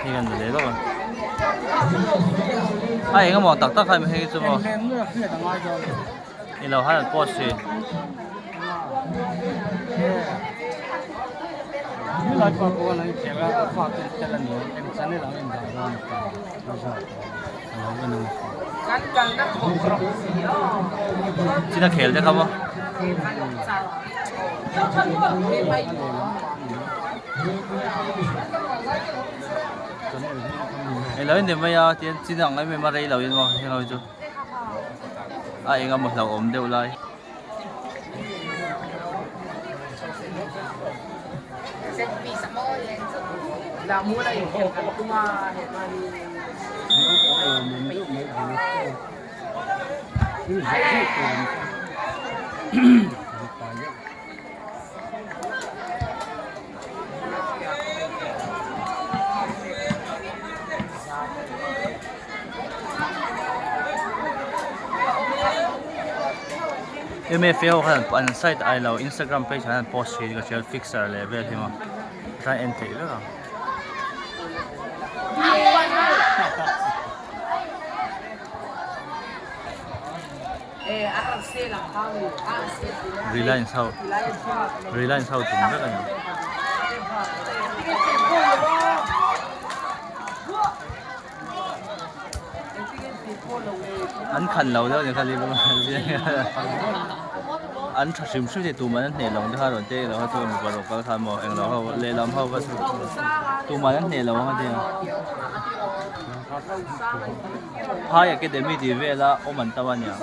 Hei kan be leh lawk a. A eng emaw tak tak kha hei chu maw. Ni lo han an post thin. China khel te kha maw. Eng lo in ni mai a tian chin ang em em a rei lo in maw heng ho hi chu a eng emaw hlauhawm deuh lai. MFA ho khan an site ah ilo instagram page ah hian an post thin ka hria fixer leh vel hi maw tlai en theih vek ang. Reliance ho Reliance ho tum vek a ni. An khan lo deuh a ni kha an tha hrim hrim thei tumah an hneh lo ang te kha rawn te ilo kha chu mipa rawh kal khan maw englo ho lehlam ho kha chu tumah an hneh lo ang a tia. Phai Academy tih vela awm an tam a nia.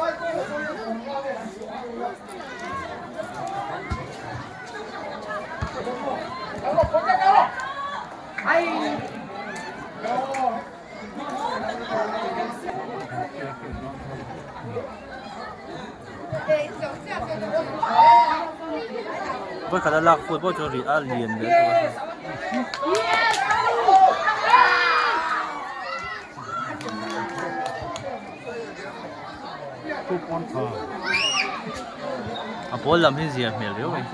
Vawikhat a lak phut pawh chu ri a lian hle bawk a. A pawl lam hi zia hmel riau mai.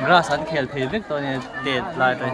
Grass an khel thei vek tawh a nia tet lai te.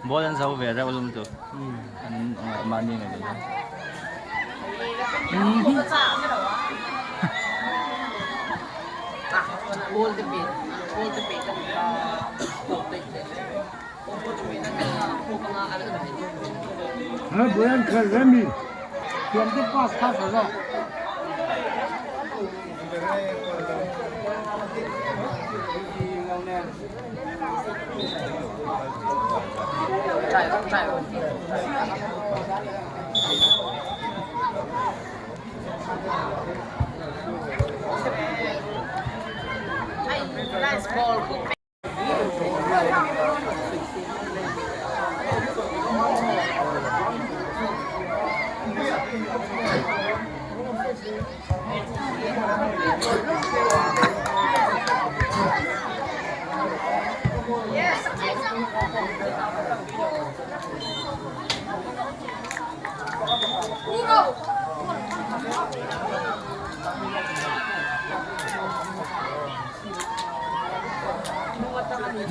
Ball an zo ve reuh alawm chu an mahni ngei chu.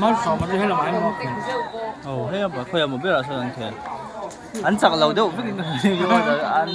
Malsawma chu helamah hian maw a khel? Aw hei a khawiah maw berah sawn an khel. An chak lo deuh vek in ka hria an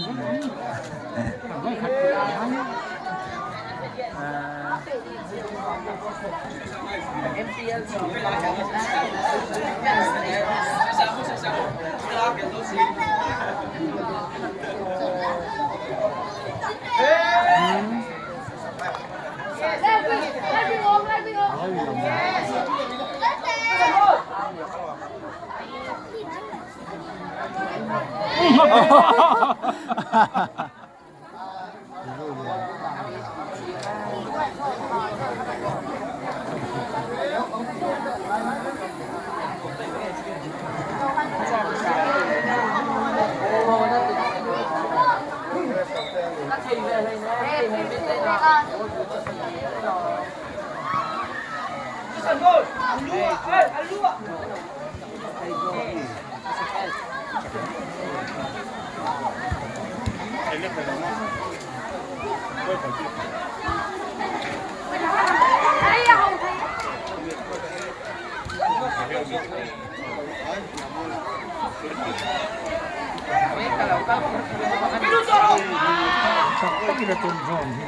Chak takin a tum zawm hi.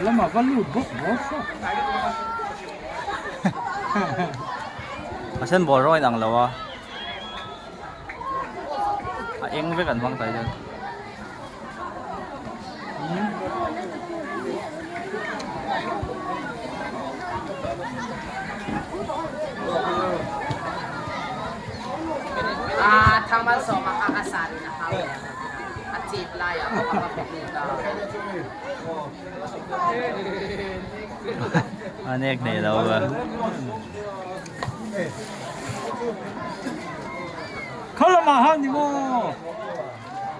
Lehlamah va lut bawk bawk saw. A sen ball rawng a inang lo a. A eng vek an hmang tai dawn. A nek nei lo a. Khalamah han ni maw?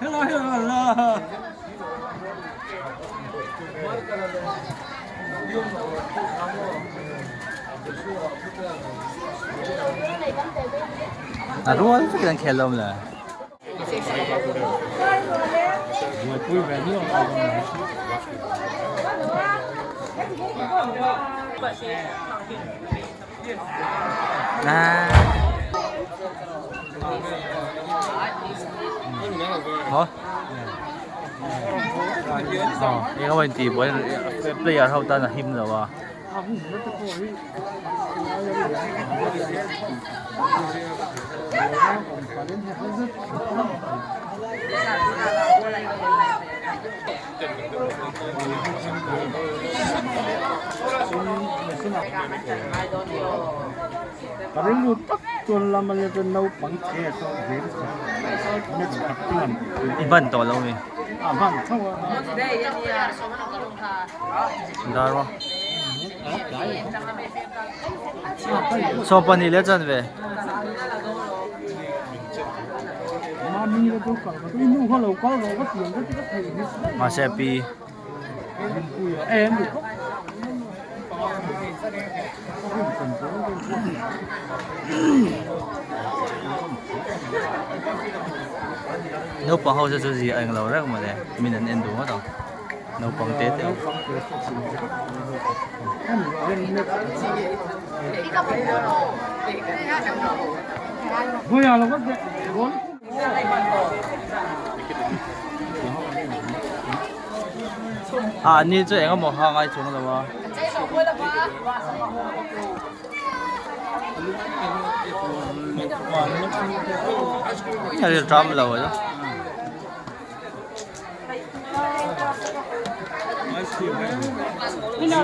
Hello hello la. A rual vek in an khel lo le. Buaipui ve nuam a awm mai. Maw? Eng emaw intih buai player ho tan a him lo a. Ka rilru tak chuan lama let a naupang che a sawn zel kha match khat chuan I ban tawh lo mi? A ban tho a. Dar maw? 22 leh chuan ve. Mahse pi. Naupang ho chu chu zia a englo reng mawle min an en duh ngawt ang naupang te te. Ah ni chu eng emaw ha ngai chung lo a. A ri ram lo a.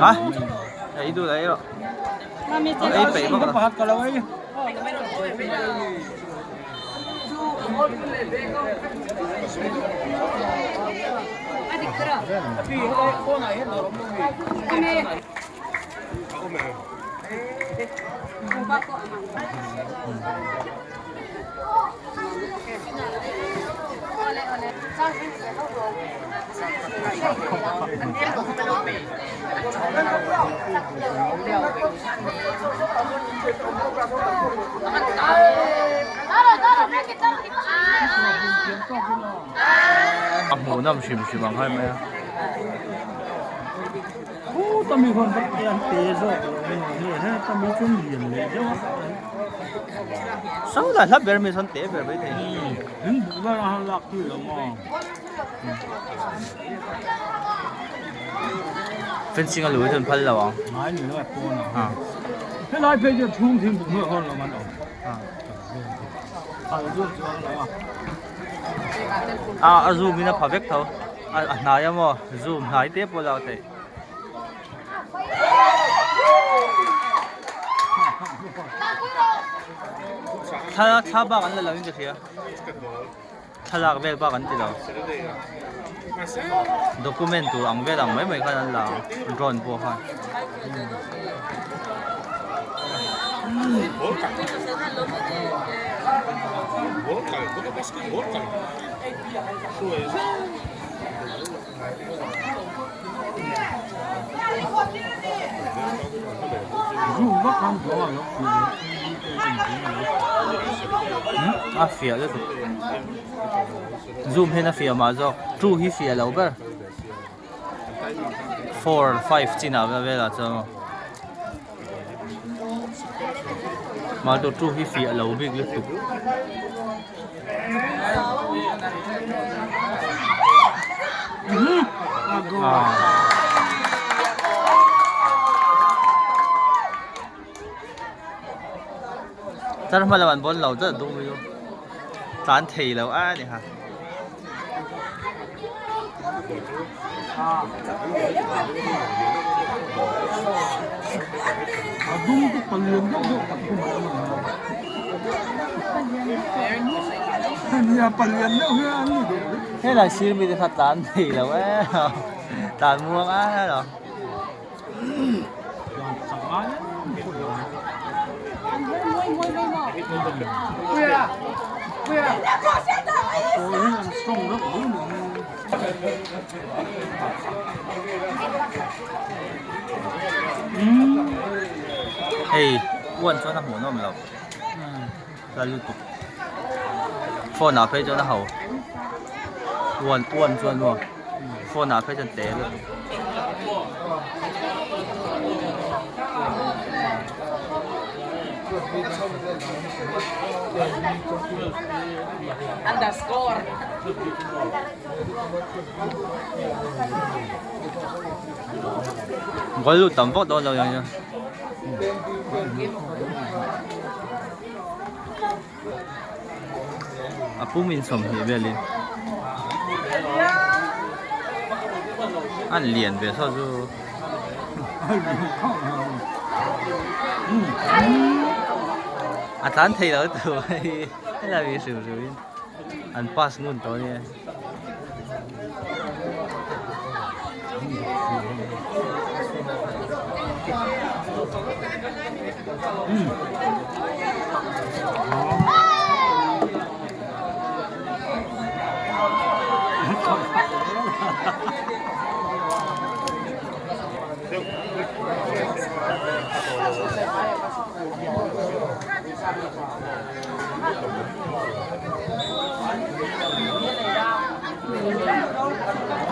Ha? Ei duh ei rawh. Ei peih vak lo. A hmuhnawm hrim hrim ang hai mai a. Saw lah hla ber mai sawn te ber mai thei. Fencing a lui chuan phal lo ang. Helai phei chu chhung thing buk hnuai hawn lo man awm. A a zoom in a pha vek tho a hnai a maw zoom hnai te pawh a lak theih. Thla thla bak an la lo in ka hria thlalak vel bak an ti lo document tur ang vel ang mai mai khan an la ang drone pawh khan. A fiah lutuk zoom hian a fiah mah zawk two hi fiah lo ber four five chinah velah chuan aw mahni two hi fiah lo bik lutuk. Tlar hma lam an bawn lo deuh duh mai chu tlan thei lo a ni kha. Helai sir mite kha tlan thei lo e tlan muang a lo. Hei uan chuan a hmuhnawm loh la lutuk phone ah phei chuan a ho uan uan chuan maw phone ah phei chuan te lutuk. Goal lut tam vak dawn lo yang hian. A pum in 20 velin an lian ve saw chu. A tlan thei lo tur hei helai mi hrim hrim in an pass ngun tawh ania.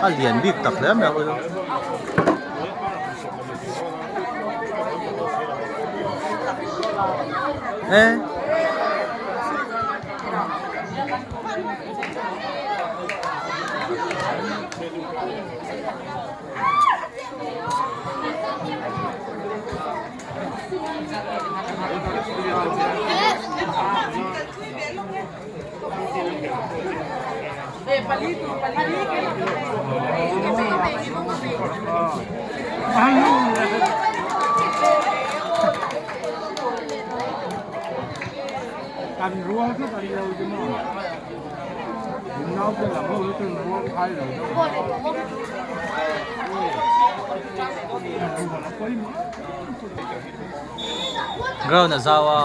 A lian bik tak hle mai a e Ground a zau a.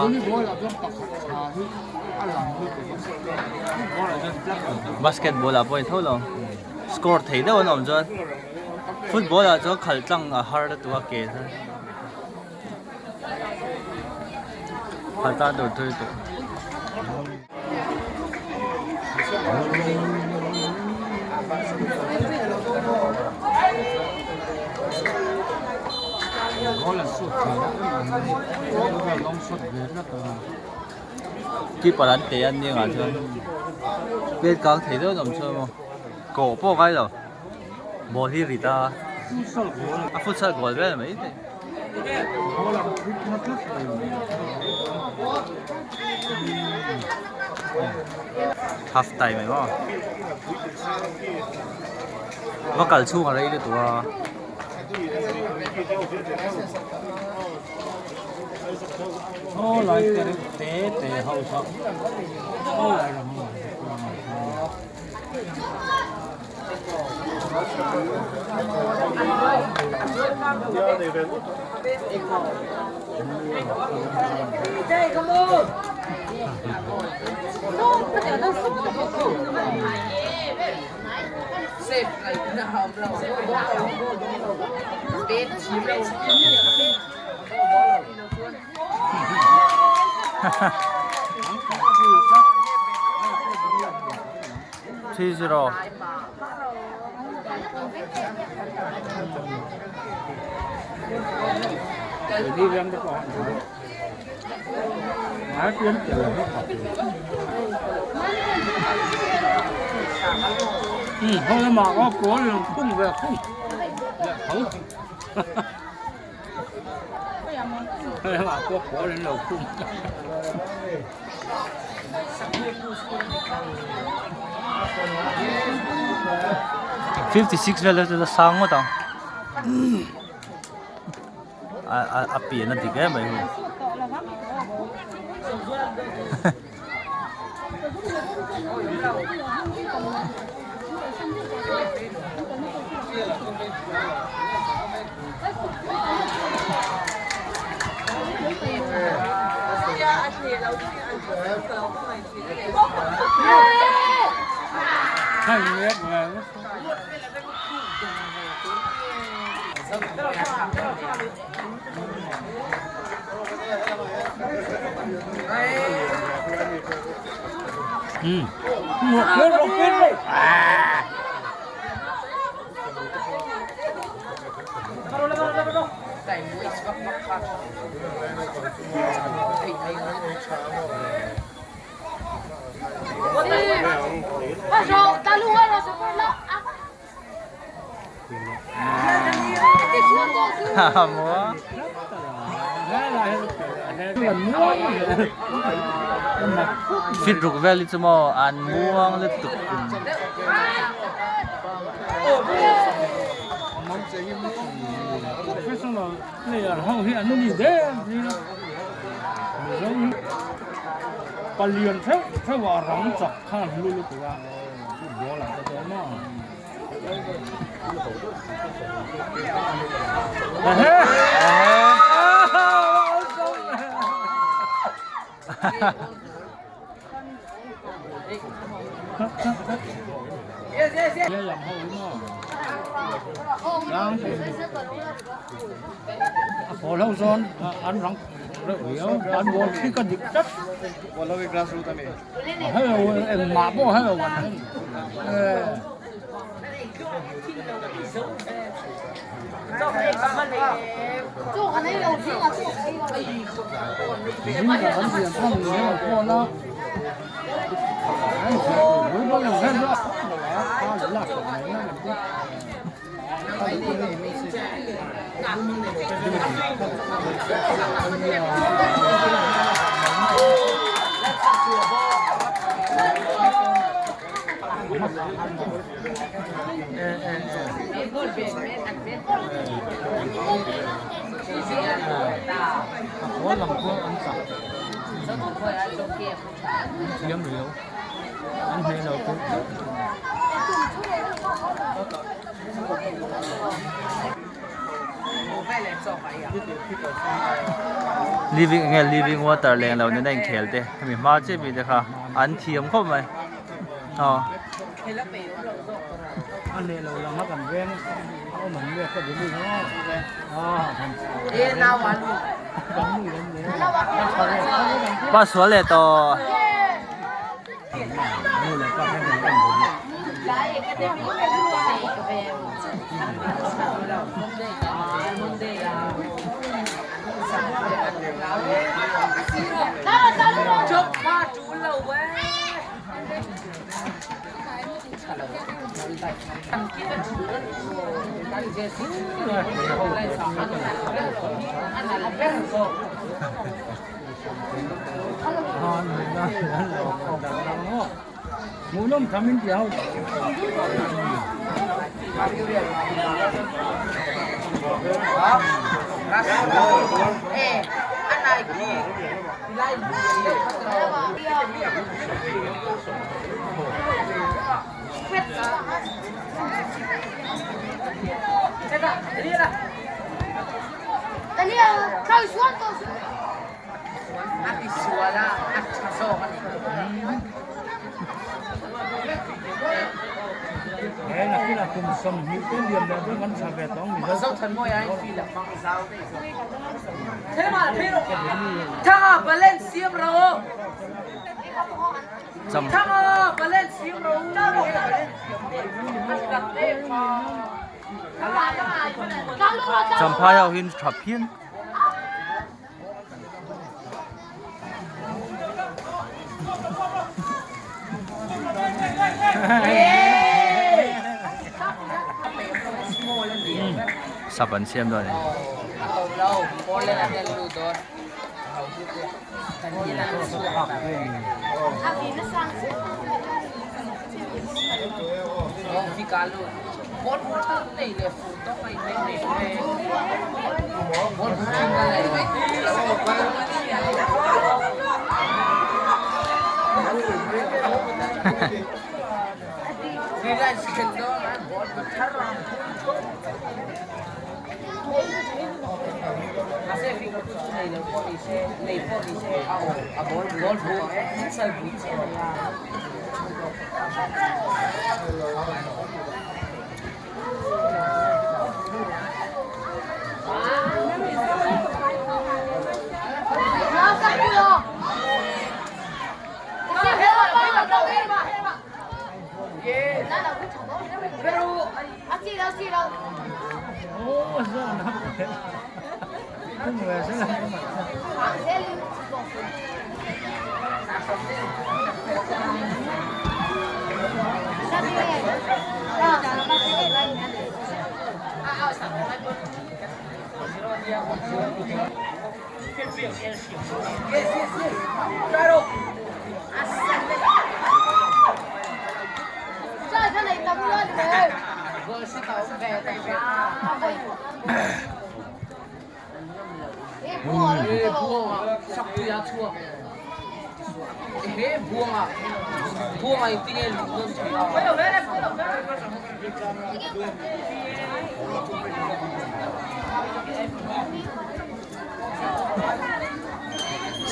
Basketball ah pawh a ni tho lo. Score thei deuh an awm chuan football ah chuan khalh tlang a har lutuk a ke chuan khalh tlang tur thui lutuk. Keeper an teh a nia ngah chuan plate kang thei deuh an awm chuan maw kawh pawh a ngai lo ball hi rit a a futsal goal vel mai thei. Half time emaw va kal chhung a rei lutuk a. 3-0. 56 vel chu la sang ngawt ang a pian a dik em mai hu. Fit ruk vel hi chu maw an muang lutuk. Living enge living water leng lo nena inkhel te hemi hma chiah mi te kha an thiam khawp mai aw. Pa sual leh tawh. Champhai ho hi tha phian. Sap an siam dawn e.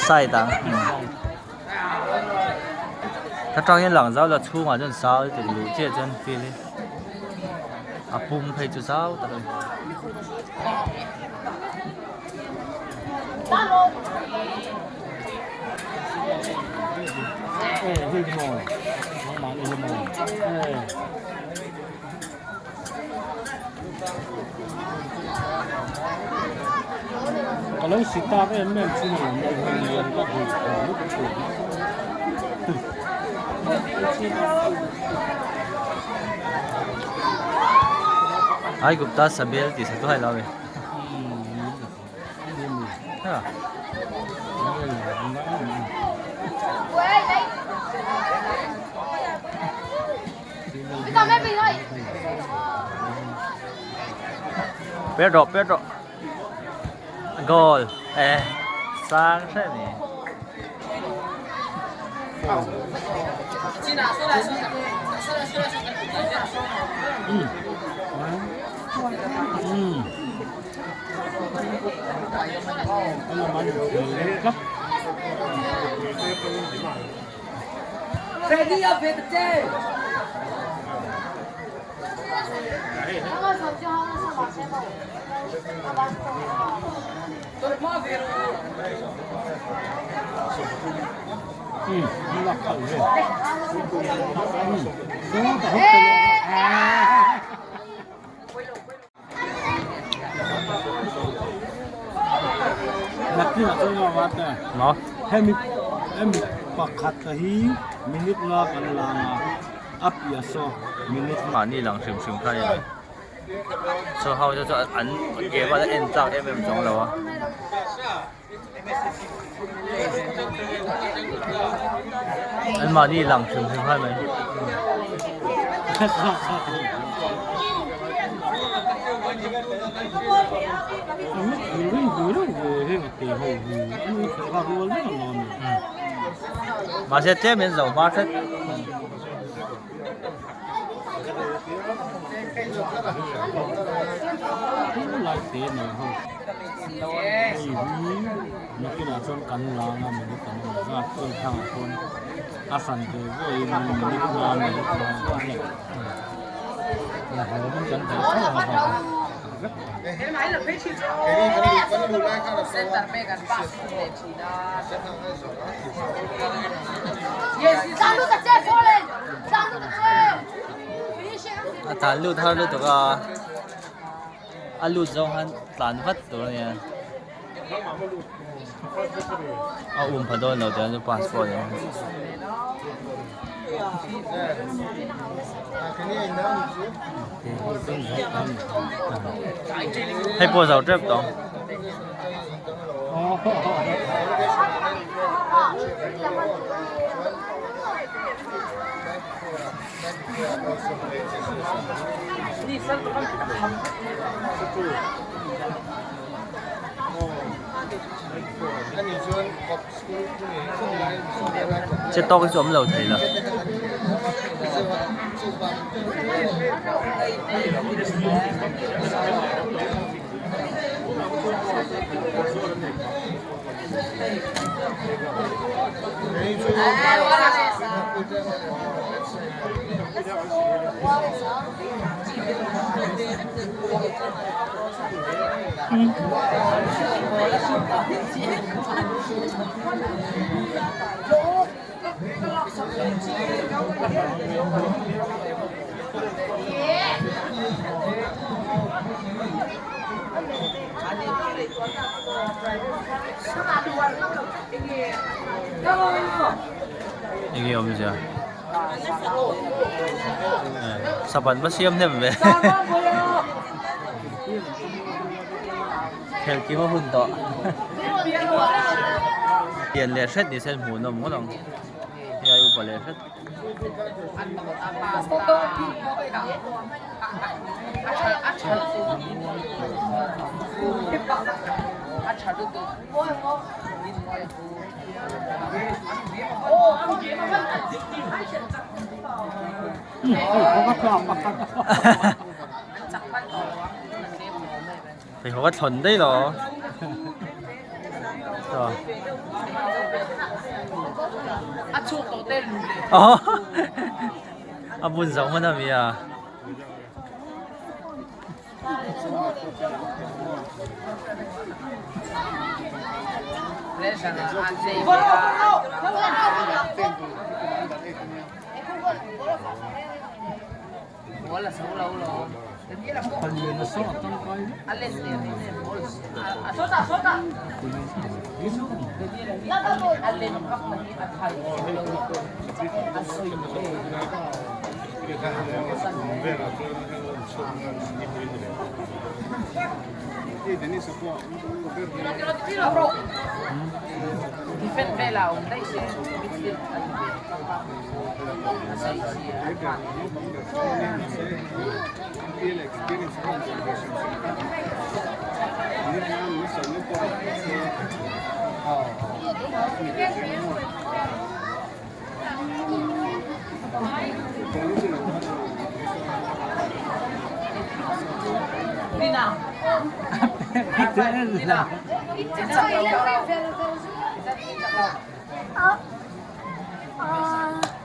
Side ah ta tang hian lang zau la chhungah chuan zau lutuk luh chiah chuan field hi a pum phei chu zau tak a ni. Ka lo si tak em em thin a awm lo hi an ka hmuh thei lutuk thin. Aigupta sabel tih sa chu hai lo ve. Pet rawh pet rawh goal e sang hre ni. Maw? Hemi hemi pakhat hi minute nga kan lang a, a piah saw minute Mahni lang hrim hrim kha a ni. Chaw ho te chu an game a la en tlak em em chuang lo a. An mahni lang hrim hrim kha mai. Mahse tlem in zo hma hret. Nakinah chuan kan lang a minute an awm zat chuan thlang ah chuan a hran ve ve in minute nga minute nga a ni a hlawm in kan daih theuh ang a A tlan lut har lutuk a a lut zawng khan tlan vat tur a nia a um pha dawn lo tih chu passport a hei pawh zo tep tawh. Che tawk hi chu awm lo thei lo. Enge awmzia sapan va siam hnem ve khelh kim a hun tawh pian leh hret ni se hmuhnawm ngawt ang hei ai upa leh hret. Pheikhawk a thlawn daih lo a bun zo hman a mi a.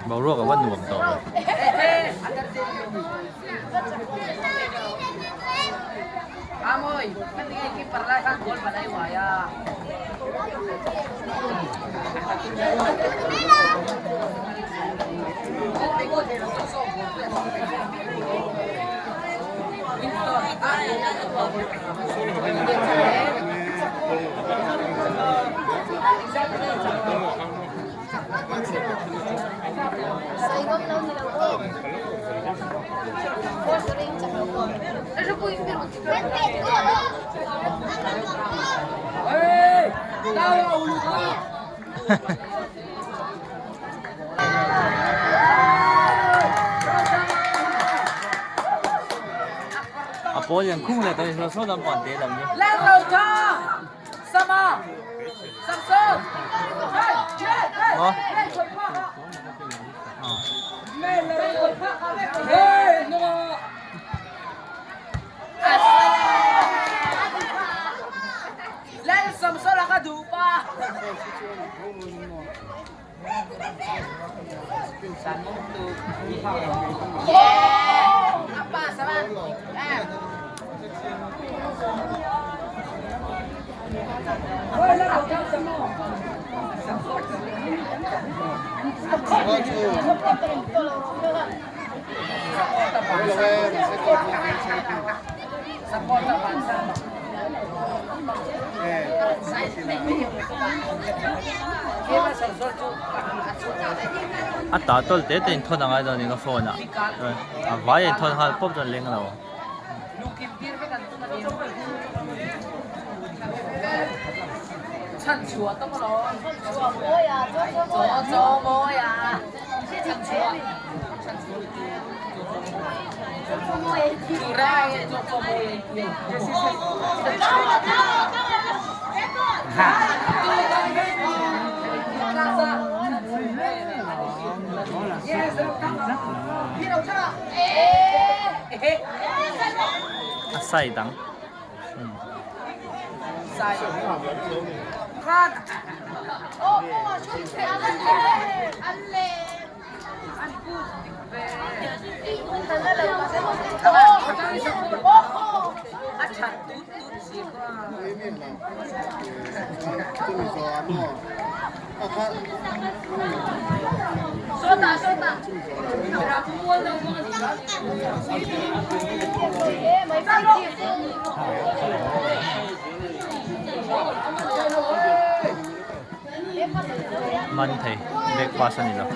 Boruak a va nuam tawh ve. A pawl lian khung leh tawh hi saw lam pawh an te lo nia. Maw? A tah tawl te te in thawn a ngai dawn eng a phone ah a vai a in thawn nghal pawp chuan leng lo. A side ang. Man thei breakfast a ni lo.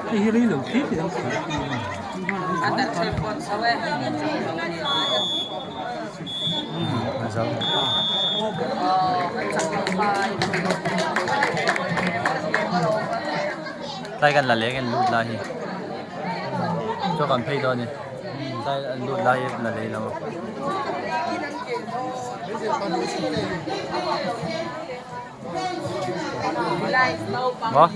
Hei hi rei lo tep hi ang Tlai kan la leng en lut lai hi chaw kan phei dawn a ni tlai an lut lai hi la lei lo a maw.